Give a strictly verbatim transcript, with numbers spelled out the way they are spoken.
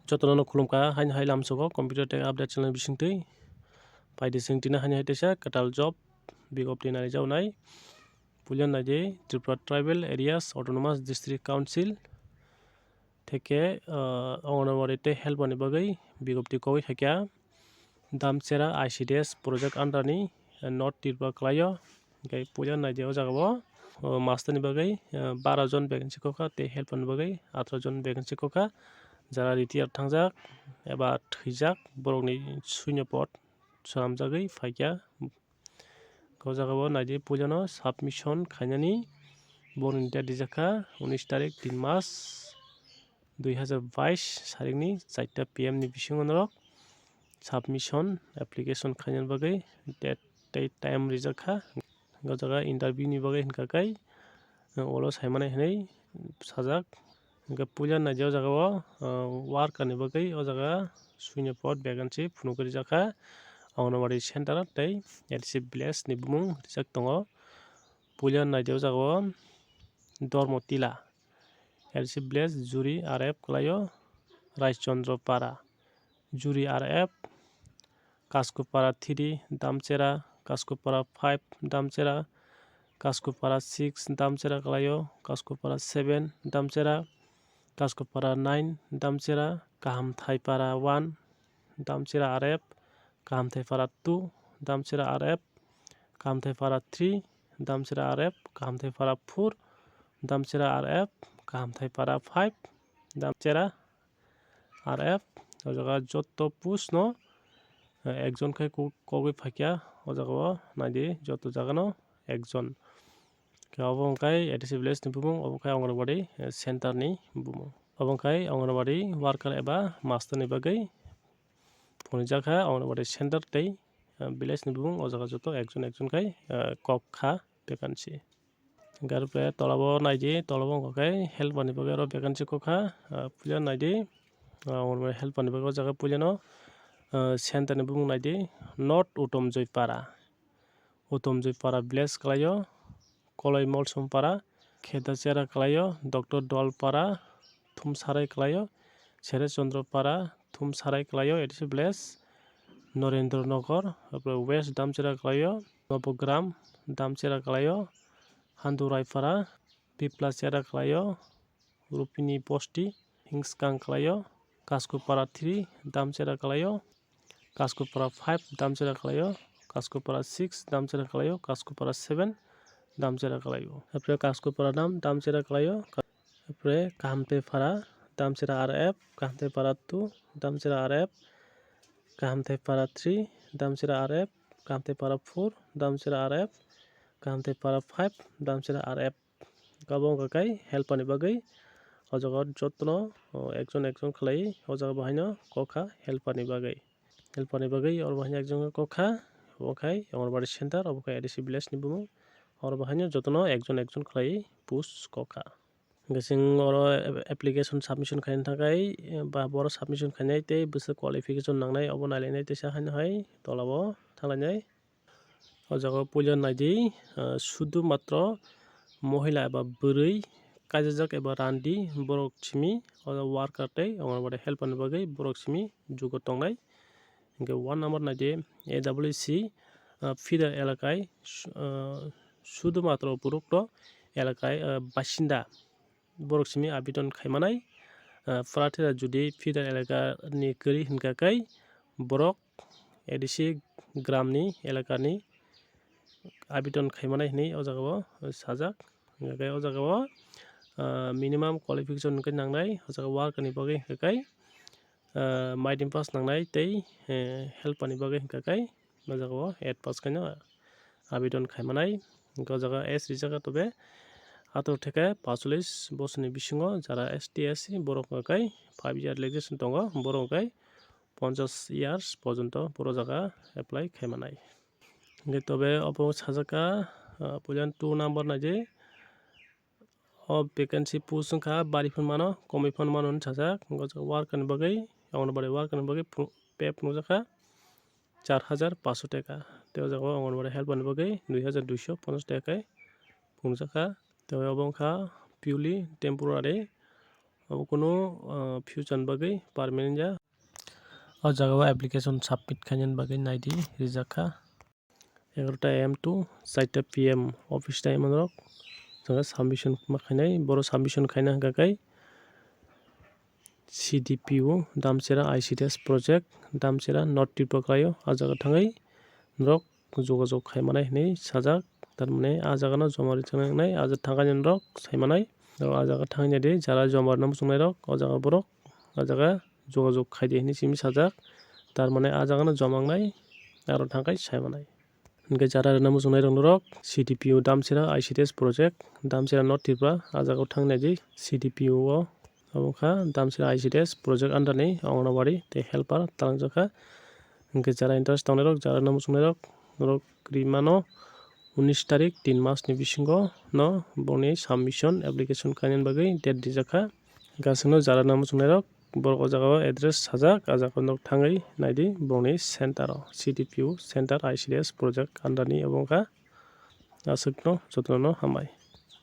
Jotono no khulumkha, haino hai lamsogo computer tei update channel bisingtwi. Paidi sing tini haino hai teisa kwtal job bigob twi nai jaonai. Puila naidi Tripura Tribal Areas Autonomous District Council theke, ah, Anganwadi tei helper ni bagwi bigob twi kogwi khaikha. Damchera I C D S project under ni, eh, North Tripura kwlaio. Hingke puila naidi o jaga o, o, master ni bagwi, eh, baro jon vacancy kokha tei helper ni bagwi atharoh jon vacancy kokha. Jara retire thangjak eba thwijak borokni suinyo pod swnamjagwi phaikha. O jaga o naidi puilano submission khainani borokni date rijakha unis tarik tin mas dui hazar bais sarikni charta P M ni bisingo norok submission application khaina bagwi date tei time rijak kha. O jaga interview ni bagwi hinkha khe, eh, ulo saimani hinwi sajak. Hinkhe puila naidi o jaga o, eh, worker ni bagwi o jaga suinyo pod vacancy phunuk rijak kha. Anganwadi center tei L C village ni bumung rijak tongo. Puila naidi o jaga o Dharmatila L C village Juri R F kwlaio, Raichandra Para Juri R F, Kaskupara three Damchera, Kaskupara five Damchera, Kaskupara six Damchera kwlaio, Kaskupara seven Damchera, Kaskupara nine Damchera, Kahamthaipara one Damchera R F, Kahamthaipara two Damchera R F, Kahamthaipara three Damchera R F, Kahamthaipara four Damchera R F, Kahamthaipara five Damchera R F. O jaga joto post no, eh, ekjon khai kok-, kogwi phaikha. O jaga o naidi joto jaga no ekjon. Khe obo wngkha A D C village ni bumung, obo khe Anganwadi, eh, center ni bumung. Obo wngkha Anganwadi worker eba master ni bagwi phunukjak kha Anganwadi center tei, eh, village ni bumung. O jaga joto ekjon ekjon khai, eh, kok kha vacancy. Hingkhe arpore tolabo naidi, tolabo wngkha khe helper ni bagwi aro vacancy kok kha, ah, puila naidi, ah, Anganwadi helper ni bagwi o jaga puilano, ah, center ni bumung naidi, North Uttom Joypara, Uttom Joypara village kwlaio, Koloi Molsom Para, Khedachera kwlaio, Doctor Dol Para, Thumsarai kwlaio, Sere Chandra Para, Thumsarai kwlaio, A D C village, Narendra Nagar, arpore West Damchera kwlaio, Nobogram Damchera kwlaio, Handu Raipara, Pipla Chera kwlaio, Rupini Bosti, Hingskang kwlaio, Kaskupara three Damchera kwlaio, Kaskupara five Damchera kwlaio, Kaskupara six Damchera kwlaio, Kaskupara seven Damchera kwlaio. Arpore Kaskupara nam Damchera kwlaio. Arpore Kahamthaipara Damchera R F, Kahamthaipara two Damchera R F, Kahamthaipara three Damchera R F, Kahamthaipara four Damchera R F, Kahamthaipara five Damchera R F. Abo wngkha khe helper ni bagwi o jaga jotono, o, ekjon ekjon khlai o jaga bo haino kok kha helper ni bagwi. Helper ni bagwi oro bo haino ekjon kok kha, obo khai Anganwadi center, obo khai A D C village ni bumung. Oro bo haino jotono ekjon ekjon khlai post kok kha. Hingke chwng oro application submission khaina thangkhai, ba boro submission khainai tei bwswk qualification nangnai obo nailainai teisa haino hai tolao thanglainai. O jaga o puila naidi, ah, sudu matro mohila eba bwrwi kaijajak eba randi borok simi o worker tei Anganwadi helper ni bagwi borok simi jugo tongnai. Hingke one number naidi A W C, ah, feeder elakai, su-, ah, sudu matro borok to elakai, ah, basinda. Borok simi abidon khaimanai, ah, prarthira jodi feeder elaka ni kwrwi hinkha khe borok A D C gram ni elaka ni abidon khaimanai hinwi o jaga o sajak. Hinkha khe o jaga o, ah, minimum qualification hinkhe nangnai o jaga worker ni bagwi hinkha khe, ah, maitri pass nangnai tei, eh, helper ni bagwi hinkha khe o jaga o eight pass khaino abidon khaimanai. Hingke o jaga age rijak kha tobe atharo theke pachulis bosorni bisingo jara S T, S C borok hwnka khe five year relaxation tongo, borok hwnka khe ponchash years porjonto borok jaga apply khaimanai. Hingke tobe obo sajak kha, ah, puila two number naidi. O vacancy post wngkha bari phano mano, komoi phano mano hinwi sajak. Hingke o jaga worker ni bagwi, Anganwadi worker ni bagwi phu-, pay phunukjak kha char hajar paanch sho taka. Tei o jaga o Anganwadi helper ni bagwi dui hajar dui sho ponchash taka khe phunukjak kha. Tei obo wngkha purely temporary. Abo kunu, ah, future ni bagwi permanent ya. O jaga o application submit khainani bagwi naidi rijak kha. Egarota A M to charta P M office time rok jaga submission ma khainai. Boro submission khaina hwnkha khe C D P O Damchera I C D S project, Damchera, North Tripura o. A jaga thangwi norok jogajog khai manai hinwi sajak. Tar mane a jaga no joma rwchang nai, a jaga thangkhe norok sai manai. Norok a jaga thangwi naidi, jara joma rwna muchung nai rok, o jaga borok a jaga jogajog khai di hinwi simi sajak. Tar mane a jaga no joma wngnai, aro thangkhe sai manai. Hwnkhe jara rwna muchung nai rok norok C D P O Damchera I C D S project, Damchera North Tripura, a jaga o thangwi naidi C D P O o. Abo wngkha Damchera I C D S project under ni Anganwadi tei helper talangjak kha. Hwnkhe jara interest tongnai rok, jara rwna muchung nai rok, norok rimano unis tarik tin mas ni bisingo no boni submission application khainani bagwi date rijak kha. Hwnkhe aswkno jara rwna muchung nai rok, borok o jaga o address sajak, a jaga o norok thangwi naidi boni center o, C D P O center I C D S project under ni abo wngkha. Aswkno jotono hambai.